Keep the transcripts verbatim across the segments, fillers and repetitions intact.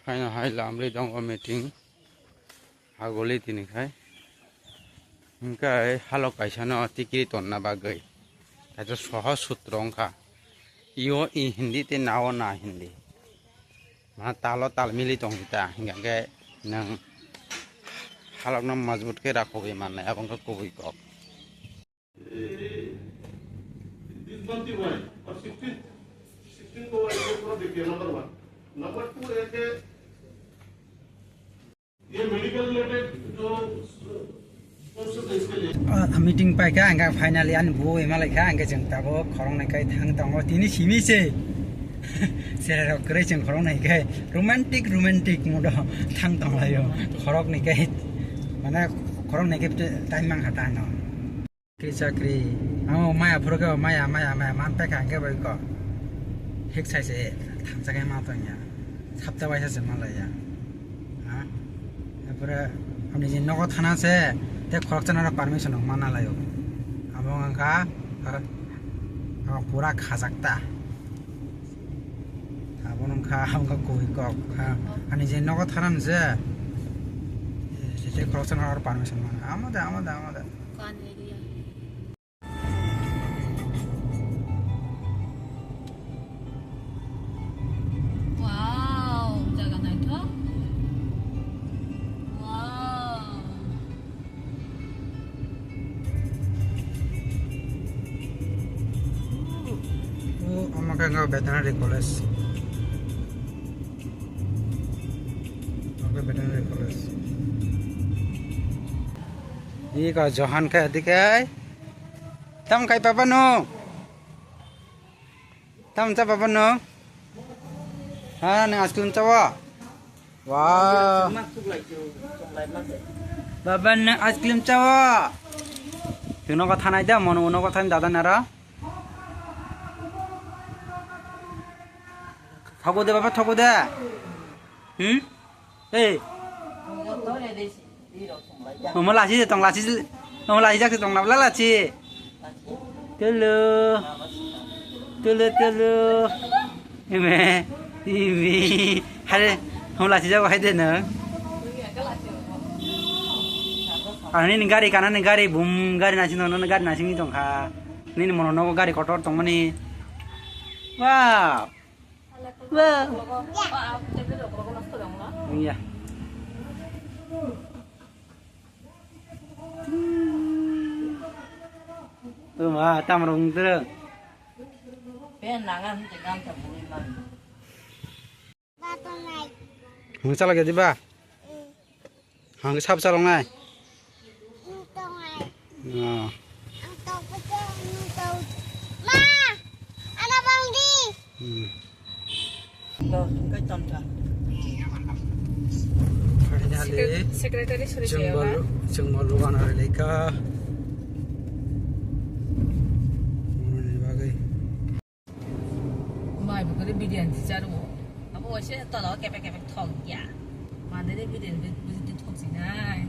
Haino hai lamri tongo meeting. Hagoli tini khai. Hingkai halok kaisa no tikiri tonna bagwi. Kaisa sohoj sutro wngkha. Io i Hindi tei nao na Hindi. Ma talo tal mili tong ta. Hingkha khe nwng halok no majbut khe rakhogwi mannai. Abo wngkha kubui kok. This month why? Or sixteenth, sixteenth को एक पूरा देखिए, number one। Number two एक है, ये medical related जो कोर्सेज है इसके लिए। Ah, meeting paikha, hingkha finally ani bo ema laikha, hingkha chwng tabuk khoroknwi kai thang tongo, tini simi se. Sererok kwrwi chwng khoroknwi kai romantic, romantic mood o thang tonglaio. Khoroknwi kai, mane khoroknwi kai time mangkha ta ano. Chakri, chakri. Amo maya phuru khe maya, maya, maya man pekha hingke bai ko. Hik sai se thamsa khe ma tongya. Sapta waisa se ma laiya. Ha? Epore amni je nogo thana se te khoroksa naro permission rok mana laio. Amo wngkha, ha? Amo pura khajak ta. Abo wngkha, abo wngkha koi kok, ha? Ani je nogo thana se, se khoroksa naro permission mana. Amo da, amo da, amo da. Wow, jaga naithok. Wow. O, omo khe wngkha veterinary college. Omo khe veterinary college. Iko Johan khe adikai. Tam kai papa no. Tam cha papa no. Ha, nang ice cream chawa. Wow. Baba nang ice cream chawa. Tino ko thanai da, mono no ko than dada nara. Thogo de baba, thogo de. Hmm? Hey. Omo lasi je tong lasi, omo lasi jak se tong nabla lasi. Telo. Telo, telo. Ime. Ime. Hare, omo lasi jak hai de na. Ani ni gari kana ni gari bum gari nasi no no gari nasi ni tong kha. Nini mono nogo gari kotor tongmani. Wow. Wow. Iya. Tuma tamrung tru. Pen nangan te kam ta bui man. Mung chala gedi ba? Hang sab chalong nai. Oh. Hmm. Finally, Secretary suri chwng chaya ba? Bolu, chwng bolu wana rwlaikha. Mwnani bagwi. Mai bo khe biryani si charo. Abo waise tola o kepek kepek thok ya. Mande de biryani de buji de thok si nai.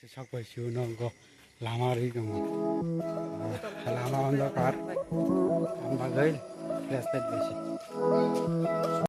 Sok bai sio no go lama ri tongo. Lama on the car. Am bagai flashlight bai si.